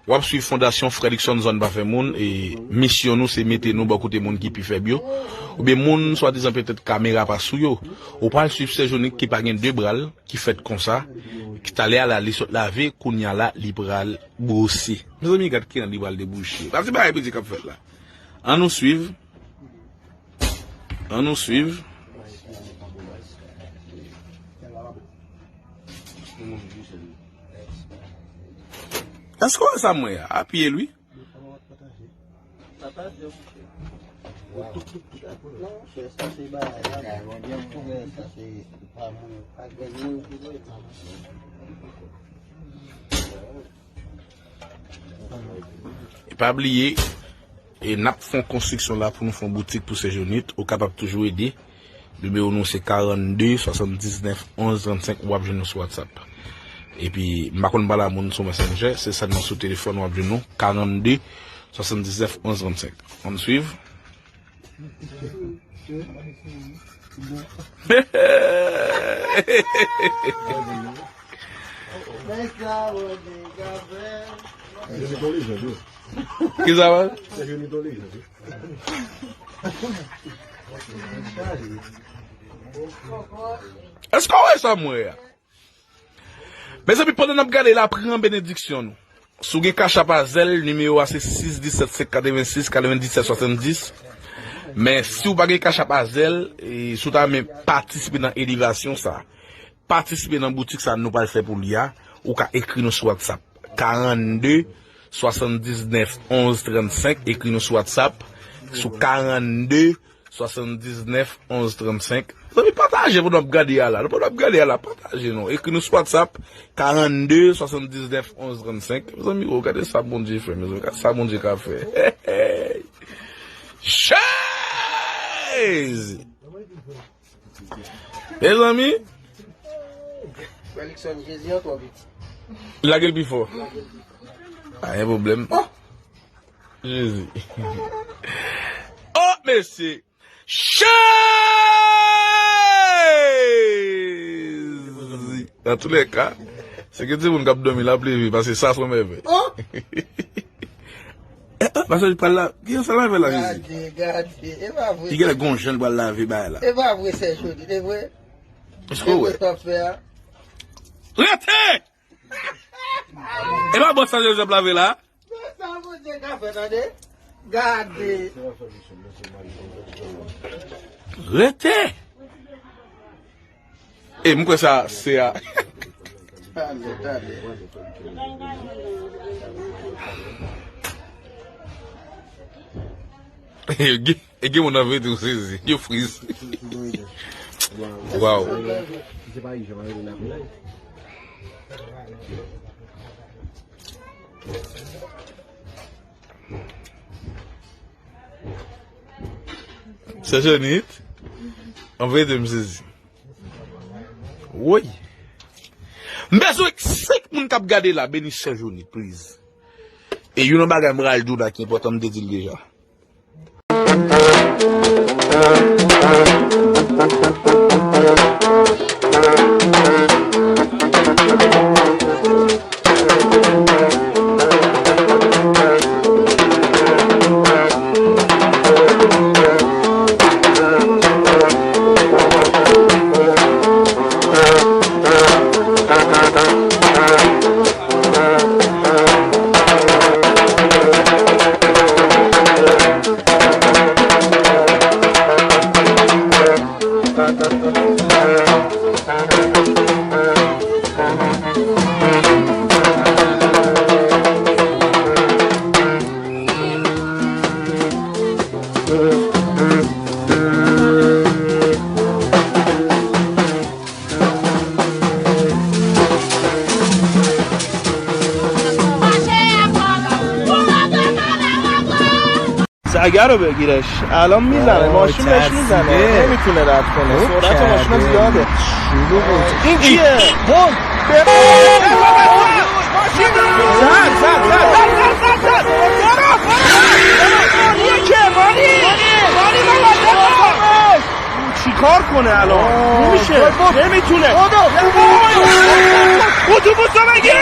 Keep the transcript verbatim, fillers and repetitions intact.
W ap swiv Fondasyon Fredrickson Zòn Pa Fè Moun, e misyon nou se mete nou bò kote moun ki pi fèb yo, oubyen moun swadizan petèt kamera pa sou yo. Ou pral swiv Sè Jonik ki pa gen de bra l, ki fèt konsa, ki talè a la li sot lave, kounye a la li pral bwose. Mezanmi, gad ki jan li pral debouche. Gad ti bagay piti k ap fèt la. Ann nou swiv. Ann nou swiv. Èske w wè sa m wè a? Apiye l wi. E pa bliye, e n ap fè yon konstriksyon la pou nou fè yon boutik pou Sè Jonit. Ou kapab toujou ede. Nimewo nou se karannde swasanndiznèf onz trannsenk, w ap jwenn nou sou WhatsApp. Epi, m pa konn pale a moun sou Messenger, se sèlman sou telefòn w ap jwenn nou, karannde swasanndiznèf onz trannsenk. Ann swiv. Kisa, man? Èske w wè sa m wè a? Mezanmi, pandan n ap gade la, pran benediksyon nou. Si w gen Cash App a Zelle, nimewo a se sis disèt senk katrevensis katrevendisèt swasanndis. Men si w pa gen Cash App a Zelle, e, si w ta renmen patisipe nan elevasyon sa, patisipe nan boutik sa nou pral fè pou li a, ou ka ekri nou sou WhatsApp. Karannde swasanndiznèf onz trannsenk, ekri nou sou WhatsApp, sou karannde swasanndiznèf onz trannsenk. Zanmi, pataje pandan w ap gade a la. Pandan w ap gade a la, pataje non. Ekri nou sou WhatsApp, karannde swasanndiznèf onz trannsenk. Zanmi, o, gade sa Bondye fè, mezanmi. Gade sa Bondye ka fè. Hey, hey. Jezi! Mezanmi! Felixson, Jezi an twò piti. Lage l pi fò. Pa gen pwoblèm. Oh! Jezi. Oh, mesye! Jezi! Dans tous les cas, se ke timoun k ap dòmi la ap leve, paske sa se yon mèvèy. Oh! Eh, eh, paske li pral la, ki sa l ap fè la, Jezi? Gade, gade, e pa vre. Li genlè gon jan li pral lave bagay la. E pa vre, Sè Jodi, e vre? Èske w wè? E vre sa w fè a? Rete! E pa bò sa Jezi ap lave la? Men sa Bondye ka fè, tande. Gade. Rete. E m kwè sa se a. Tande, tande. E gen, e gen moun nan vre tou sezi. Yo friz. Waw. Sè Jonit, an verite m sezi. Woy. M bezwen senk moun k ap gade la, beni Sè Jonit, please. E youn nan bagay m pral di w la ki enpòtan, m te di l deja. Sa gado be gideş. Alon mizane, maşın beş mizane. Ne mi tune dat kone? Sora çamaşına ziyade. İnkiye. Bol. Zat, zat, zat. چیکار کنه الان؟ نمیشه. نمیتونه. اتوبوس رو بگیر.